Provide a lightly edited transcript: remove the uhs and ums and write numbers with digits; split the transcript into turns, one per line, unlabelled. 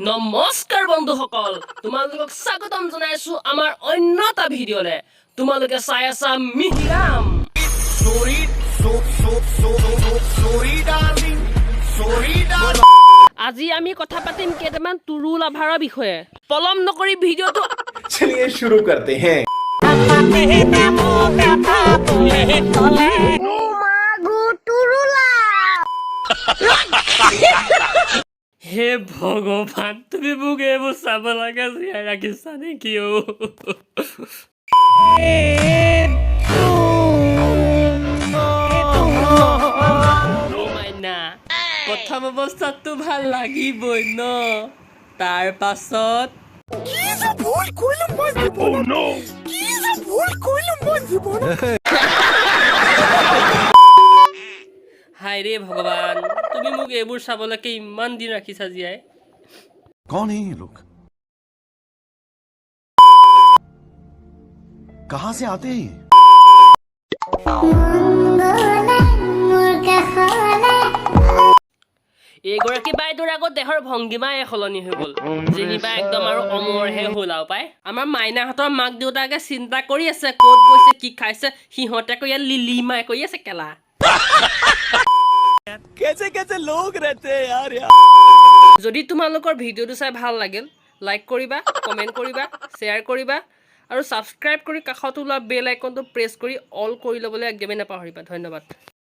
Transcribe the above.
নমস্কাৰ বন্ধুসকল, তোমালোকক স্বাগতম জনাইছো আমাৰ অন্য এটা ভিডিঅ'লে। তোমালোকে চাই আছা Mihiram.
Sorry, so so so so sorry, darling. Sorry, darling.
আজি আমি কথা পাতিম কেইটামান টুৰু লাভাৰৰ বিষয়ে। পলম নকৰি ভিডিঅ'টো
चलिए शुरू करते हैं।
তুৰুলা।
হে ভগৱান, তুমি মোক এইবোৰ চাব লাগে জীয়াই ৰাখিছা নেকি অ'? মাইনা, প্ৰথম অৱস্থাততো ভাল লাগিবই ন, তাৰ পাছত
কি যে ভুল কৰিলো মই জীৱনত, কি যে ভুল কৰিলো মই জীৱনত।
হায় ৰে ভগৱান, তুমি মোক এইবোৰ চাবলৈকে ইমান দিন ৰাখিছা জীয়াই।
कौन है ये लोग? कहां से आते हैं ये?
মোৰ কাষলে।
এইগৰাকী বাইদেউৰ আগত দেহৰ ভংগীমাই সলনি হৈ গ'ল, যেনিবা একদম আৰু অমৰহে হ'ল আৰু পাই। আমাৰ মাইনাহঁতৰ মাক দেউতাকে চিন্তা কৰি আছে ক'ত গৈছে, কি খাইছে, সিহঁতে আকৌ ইয়াত লিলিমাই কৰি আছে কেলা।
कैसे कैसे लोग रहते हैं यार यहाँ।
যদি তোমালোকৰ ভিডিঅ'টো চাই ভাল লাগিল, লাইক কৰিবা, কমেণ্ট কৰিবা, শ্বেয়াৰ কৰিবা আৰু ছাবস্ক্ৰাইব কৰি কাষত ওলোৱা বেল আইকনটো প্ৰেছ কৰি অল কৰি ল'বলৈ একদমেই নাপাহৰিবা। ধন্যবাদ।